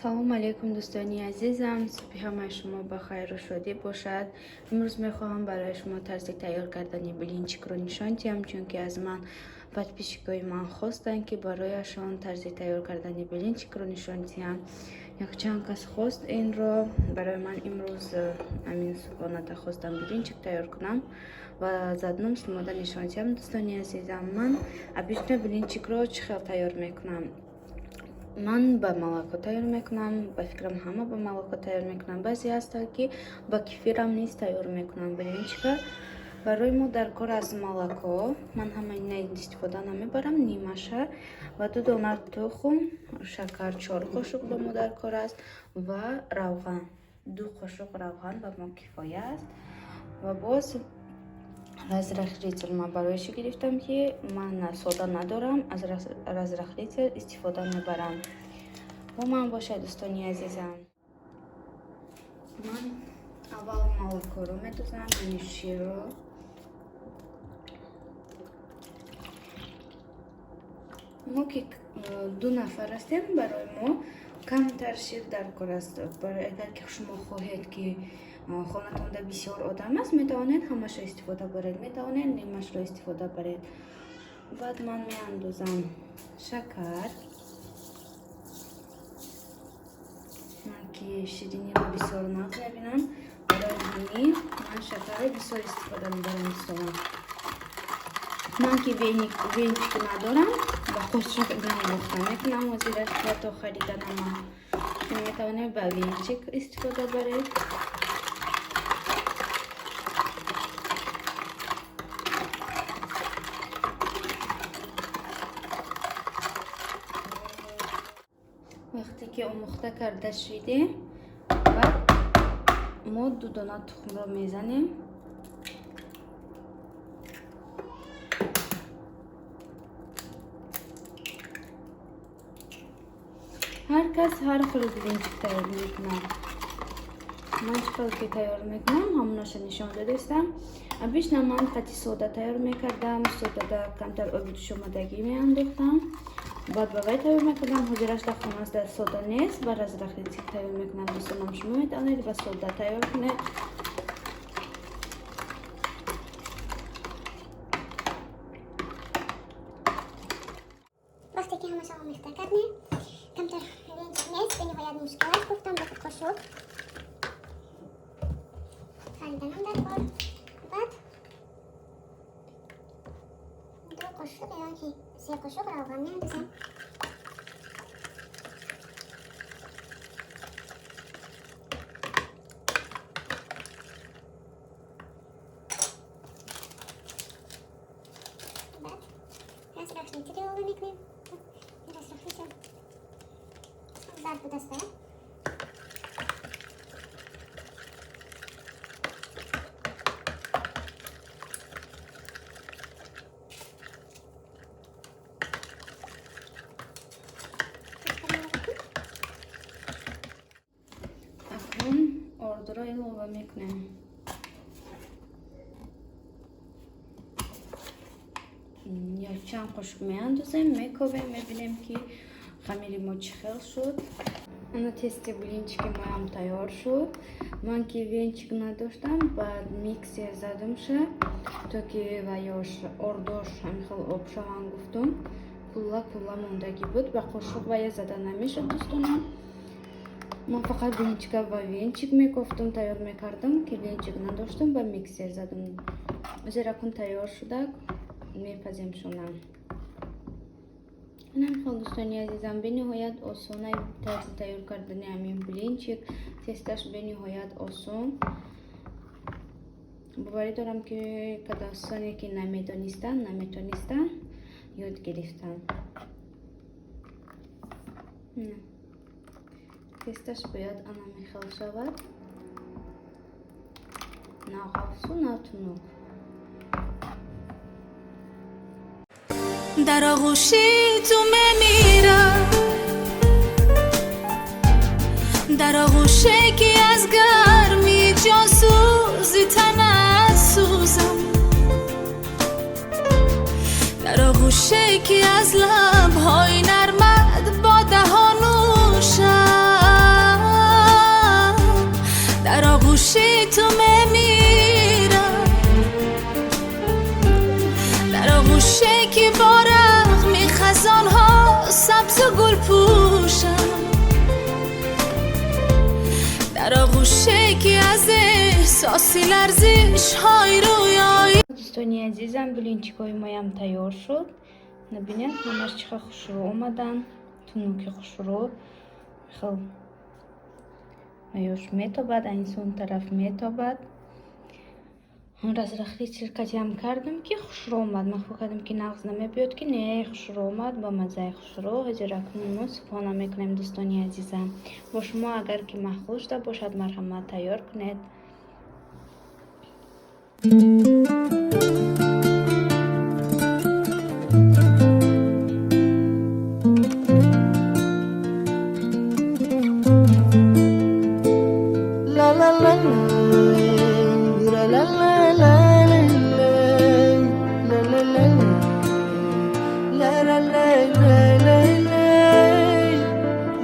Салом алейкум, дӯстони азизам. Субҳи ҳамаи шумо ба хайру шодӣ бошад. Имрӯз мехоҳам барои шумо тарзи тайёр кардани блинчикро нишон диҳам, чунки аз ман подписчикои ман хостанд, ки барояшон тарзи тайёр кардани блинчикро нишон диҳам. Якчанд кас хост инро. Барои ман имрӯз ҳамин субҳоната хостам блинчик тайёр кунам ва заодно шумода нишон диҳам. Дӯстони азизам, ман обычно блинчикро чӣ хел тайёр мекунам? Ман ба молоко тайёр мекунам. Ба фикрам, ҳама ба молоко тайёр мекунам. Баъзе ҳастанд, ки ба кефирам низ тайёр мекунам блинчика. Барои мо дар кор аз молоко, ман ҳамаи ина истифода намебарам, нимаша ва 2 дона тухм, шакар 4 қошуқ ба мо дар кор аст ва равған, 2 қошуқ равған ба мо кифоя аст. Ва боз разрыхлитель. Ман барои чӣ гирифтам, ки ман сода надорам, аз разрыхлитель истифода мебарам. Бо ман бошад, дӯстони азизам. Ман аввал молокоро медозам, яъне ширро. Мо ки ду нафар ҳастем, барои мо камтар шир дар кор аст. Агар ки шумо хоҳед, ки хонатонда бисёр одам аст, метавонед ҳамашро истифода баред, метавонед нимашро истифода баред. Баъд ман меандозам шакар. Ман ки шириниро бисёр нағз мебинам, барои ҳамин ман шакарро бисёр истифода мебарам. Дӯстонам, ман ки венчик надорам, ба қошуқ намохта мекунам ҳозираш то хариданама. Метавонед ба венчик истифода баред. Вақте ки омӯхта карда шидем, баъд мо ду дона тухмро мезанем. Ҳар кас ҳар хел блинчик тайёр мекунад. Ман чӣ хел ки тайёр мекунам, ҳамонаша нишон додастам. Обычно ман қати сода тайёр мекардам. Содада камтар оби ҷӯшомадагӣ меандохтам, баъд ба вай тайёр мекардам. Ҳозираш дар хона дар сода нест, ба разрыхлитель тайёр мекунам. Дӯстонам, шумо метавонед ба сода тайёр кунед. Вақте ки ҳамаша омехта кардем, камтар венчик нест, бениҳоят мушкил аст, гуфтам, ба қошуқ хариданам дар кор. Баъд 2 қошуқ ё ки 3 қошуқ равған меандозем. Баъд разрыхлитель илова мекунем. Разрыхлитель зард будаста. Акнун ордро илова мекунем. Якчанд қошуқ меандозем, мекобем, мебинем, ки хамири мо чӣ хел шуд. Ана, тести блинчики моям тайёр шуд. Ман ки венчик надоштам, баъд миксер задамша, то ки ваёш ордош ҳамин хел об шаванд гуфтум. Кулла кулла мондагӣ буд, ба қошуқ вая зада намешуд. Дӯстонам, ман фақат блинчика ба венчик мекофтум, тайёр мекардам. Ки венчик надоштам, ба миксер задам. Зеракун тайёр шуда, мепазем шона. Ҳамин хел, дӯстони азизам, бениҳоят осона тарзи тайёр кардани ҳамин блинчик. Тесташ бениҳоят осон. Боварӣ дорам, ки кадосоне ки намедонистанд, наметонистанд, ёд гирифтанд. Тесташ бояд ана хел шавад, на ғафсу, на тунук. Дар оғӯши ту мемирам, дар оғӯше ки аз гарми ҷонсӯзи танат сӯзам, дар оғӯше ки аз лабҳои нармат бо даҳон нӯшам. оғӯше ки аз эҳсоси ларзишҳои рӯёӣ. Дӯстони азизам, блинчикҳои моям тайёр шуд. Набинед, ҳамаш чӣ хел хушрӯ омаданд, тунуки хушрӯ. Хел ёш метобад, инсон тараф метобад. Разрыхлитель катиам кардам, ки хушрӯ омад. Ман фикр кардам, ки нағз намебиёд, ки не, хушрӯ омад, ба маззаи хушрӯ. Ҳозир акнун мо субҳона мекунем, дӯстони азизам. Бо шумо агар ки маъқул шуда бошад, марҳамат, тайёр кунед. La la la la la la la la la la la la la la la la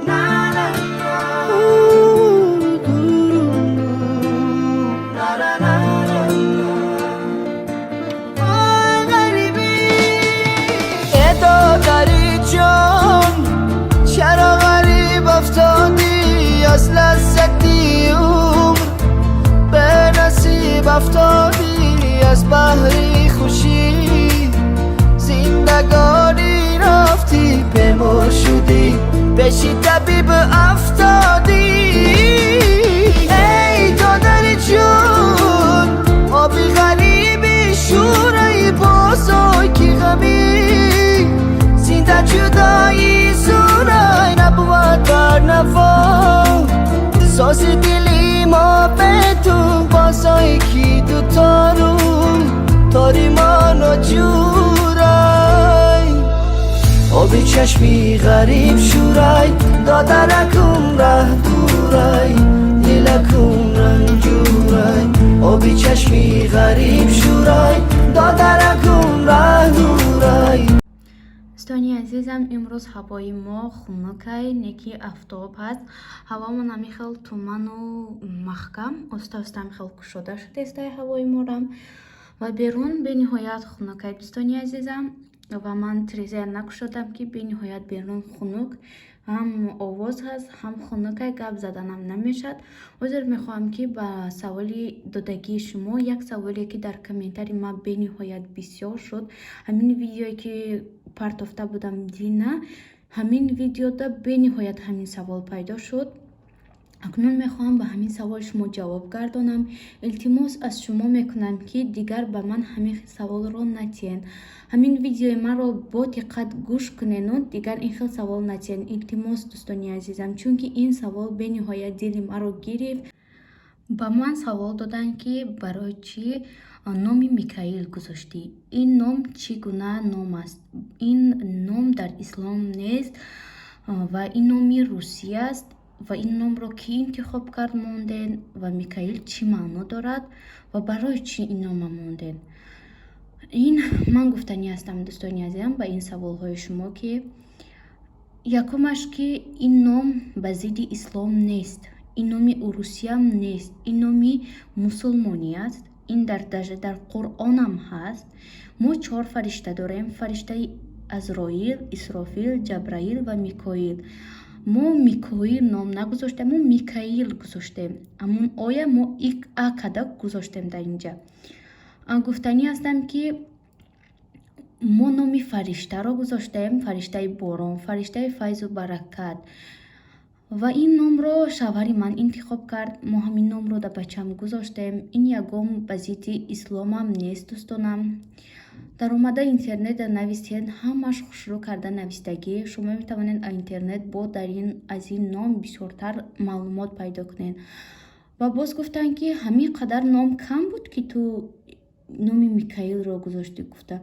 la la ooh doo la la la la. Oy غریبی دادری جان، چرا غریب افتادی؟ از لذتی عمر به نصیب افتادی، از بهری خوشی زندگانی رفتی، بیمار شدی، پیشی طبیب افتادی. ای دادر جون، آبی غریبی شورای بازای کی غمی زنده جدایی زورای نبود بر نوا ساز دلی ما به تو بازای کی دو تارو تاری ما نجورای آبی چشمی غریب شورای دادرکم ره دورای دلکم رنجورای آبی چشمی غریب شورای دادرکم ره دورای. Дӯстони азизам, имрӯз ҳавои мо хунукай, неки афтоб ҳаст. Ҳавомон ҳамин хел туману маҳкам, оста оста ҳамин хел кушода шудааст ҳавои морам ва берун бениҳоят хунукай, дӯстони азизам. Ва ман тирезая накушодам, ки бениҳоят берун хунук, ҳам овоз ҳаст, ҳам хунукай, гап заданам намешавад. Ҳозир мехоҳам, ки ба саволи додагии шумо, як саволе, ки дар комментарии ман бениҳоят бисёр шуд, ҳамин видеое, ки партофта будам дина, ҳамин видеода бениҳоят ҳамин савол пайдо шуд. Акнун мехоҳам ба ҳамин савол шумо ҷавоб гардонам. Илтимос аз шумо мекунам, ки дигар ба ман ҳамин саволро натиҳен. Ҳамин видеои маро бо диққат гӯш кунену дигар ин хел савол натиҳен, илтимос, дӯстони азизам, чунки ин савол бениҳоят дили маро гирифт. Ба ман савол доданд, ки барои чӣ номи Микаил гузоштӣ, ин ном чӣ гуна ном аст, ин ном дар ислом нест ва ин номи русӣ аст ва ин номро кӣ интихоб кард монден ва Микаил чӣ маъно дорад ва барои чӣ ин нома монден. Ин ман гуфтанӣ ҳастам, дӯстони азизам, ба ин саволҳои шумо, ки якумаш, ки ин ном ба зидди ислом нест, ин номи урусиям нест, ин номи мусулмонӣ аст. Ин дар даже дар Қуръонам ҳаст. Мо чор фаришта дорем: фариштаи Азроил, Исрофил, Ҷабраил ва Микоил. Мо Микоил ном нагузоштем, мо Микаил гузоштем. Ҳамун оя мо ик а када гузоштем дар инҷа. Гуфтанӣ ҳастам, ки мо номи фариштаро гузоштем, фариштаи борон, фариштаи файзу баракат. Ва ин номро шавҳари ман интихоб кард. Мо ҳамин номро дар бачам гузоштем. Ин ягон ба зидди исломам нест, дӯстонам. Даромада интернетда нависед, ҳамаш хушрӯ карда навистагӣ. Шумо метавонед интернет бо дар ин аз ин ном бисёртар маълумот пайдо кунед. Ва боз гуфтанд, ки ҳамин қадар ном кам буд, ки ту номи Микаилро гузоштӣ, гуфта.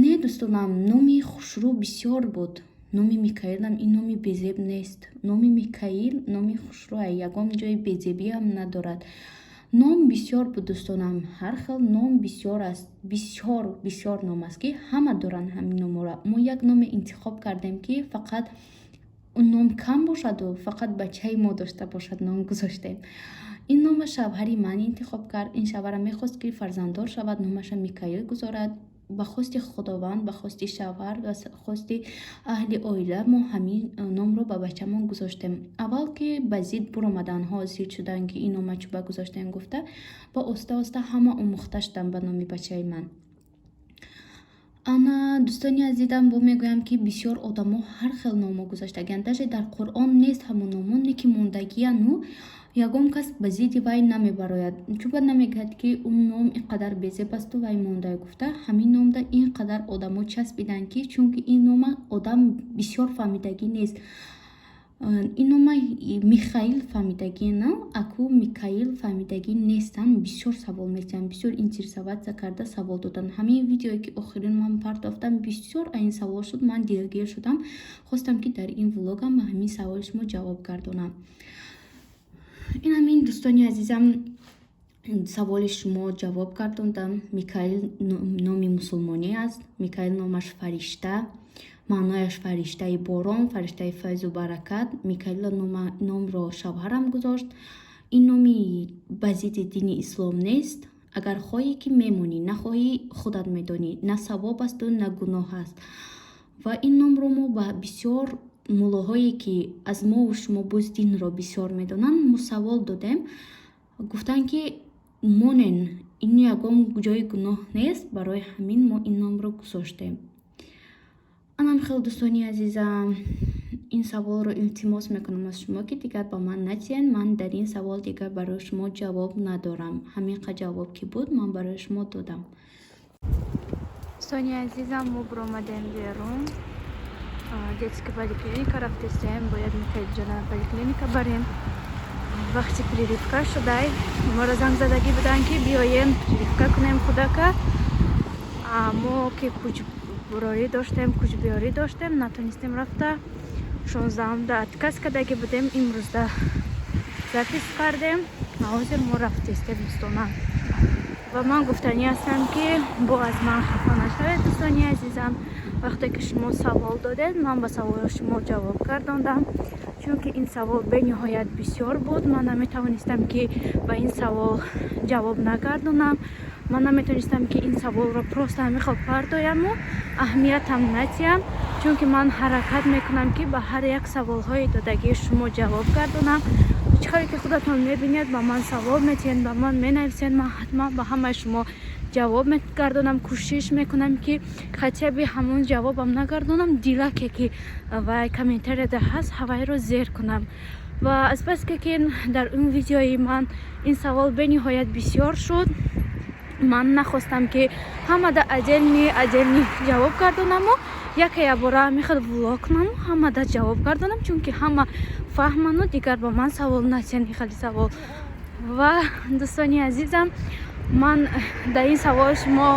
Не, дӯстонам, номи хушрӯ бисёр буд. Номи Микаилам ин номи безеб нест. Номи Микаил номи хушрӯа, ягон ҷои безебиам надорад. Ном бисёр буд, дӯстонам, ҳар хел ном бисёр аст, бисёр бисёр ном аст, ки ҳама доранд ҳамин номҳоро. Мо як номе интихоб кардем, ки фақат он ном кам бошаду фақат бачаи мо дошта бошад, ном гузоштем. Ин нома шавҳари ман интихоб кард. Ин шавҳарам мехост, ки фарзанддор шавад, номаша Микаил гузорад. Ба хости Худованд, ба хости шавҳар, ба хости аҳли оила мо ҳамин номро ба бачамон гузоштем. Аввал ки ба зид буромаданҳо, зид шуданд, ки ин нома чӯба гузоштем гуфта, ба оста оста ҳама омӯхта шуданд ба номи бачаи ман. Ана, дӯстони азизам, бо мегӯям, ки бисёр одамо ҳар хел номо гузоштагианд. Даже дар Қуръон нест ҳамон номо, не ки мондагияну ягон кас ба зидди вай намебарояд. Чӯба намегӯяд, ки он ном ин қадар безеб асту вай монда гуфта. Ҳамин номда ин қадар одамо часпиданд, ки чунки ин нома одам бисёр фаҳмидагӣ нест. Ин нома Михаил фаҳмидагӣ на, аку Микаил фаҳмидагӣ нестанд. Бисёр савол метиҳанд, бисёр интересоваться карда савол доданд. Ҳамин видеое, ки охирин ман партофтам, бисёр ин савол шуд. Ман дилгир шудам, хостам, ки дар ин влогам ба ҳамин саволи шумо ҷавоб гардонам. Ин ҳамин, дӯстони азизам, саволи шумо ҷавоб гардондам. Микаил номи мусулмонӣ аст. Микаил номаш фаришта, маънояш фариштаи борон, фариштаи файзу баракат. Микаила номро шавҳарам гузошт. Ин номи ба зидди дини ислом нест. Агар хоҳӣ, ки мемонӣ, нахоҳӣ, худат медонӣ. На савоб асту, на гуноҳ аст. Ва ин номро мо ба бисёр муллоҳое, ки аз мову шумо боз динро бисёр медонанд, мо савол додем. Гуфтанд, ки монен, ин ягон ҷои гуноҳ нест. Барои ҳамин мо ин номро гузоштем. Анам хел, дӯстони азизам, ин саволро илтимос мекунам аз шумо, ки дигар ба ман натиҳед. Ман дар ин савол дигар барои шумо ҷавоб надорам. Ҳамин қа ҷавоб ки буд, ман барои шумо додам. Дӯстони азизам, мо буромадем берун, детский поликлиника рафтестем. Бояд Михаилҷона поликлиника барем. Вақти прививка шудай, моро занг задагӣ буданд, ки биёем, прививка кунем кӯдака. Мо ки кӯчбурорӣ доштем, кӯчбиёрӣ доштем, натонистем рафта. 16-да отказ кардагӣ будем, имрӯзда запись кардем. Ҳозир мо рафтестем, дӯстонам. Ва ман гуфтанӣ ҳастам, ки бо аз ман хафа нашавед, дӯстони азизам. Вақте ки шумо савол додед, ман ба саволи шумо ҷавоб гардондам, чунки ин савол бениҳоят бисёр буд. Ман наметавонистам, ки ба ин савол ҷавоб нагардонам. Ман наметавонистам, ки ин саволро просто ҳамин хел партояму аҳамиятам натиҳам, чунки ман ҳаракат мекунам, ки ба ҳар як саволҳои додагии шумо ҷавоб гардонам. Чӣ хеле ки худатон мебинед, ба ман савол метиҳед, ба ман менависед, ман ҳатман ба ҳамаи шумо ҷавоб мегардонам. Кӯшиш мекунам, ки хотя бы ҳамон ҷавобам нагардонам, дилаке ки вай комментарияда ҳаст, ҳавайро зер кунам. Ва азбаски ки дар он видеои ман ин савол бениҳоят бисёр шуд, ман нахостам, ки ҳамада отдельный отдельный ҷавоб гардонаму яке якбора мехоҳад влог кунаму ҳамада ҷавоб гардонам, чунки ҳама фаҳману дигар ба ман савол натиҳанд хеле савол. Ва, дӯстони азизам, ман дар ин саволи шумо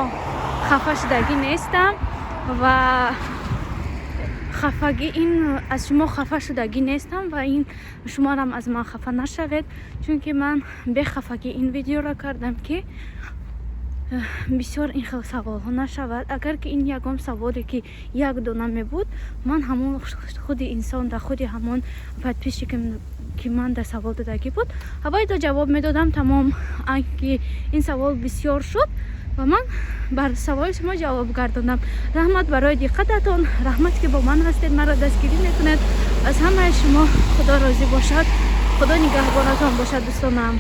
хафа шудагӣ нестам ва хафагӣ ин аз шумо хафа шудагӣ нестам ва ин шуморам аз ман хафа нашавед, чунки ман бехафагӣ ин видеоро кардам, ки бисёр ин хел саволҳо нашавад. Агар ки ин ягон саволе ки як дона мебуд, ман ҳамон худи инсон дар худи ҳамон подписчик, ки ман дар савол додагӣ буд, ҳавайдо ҷавоб медодам, тамом. Ки ин савол бисёр шуд ва ман бар саволи шумо ҷавоб гардонам. Раҳмат барои диққататон, раҳмат, ки бо ман ҳастед, маро дастгирӣ мекунед. Аз ҳамаи шумо Худо розӣ бошад. Худо нигаҳбонатон бошад, дӯстонам.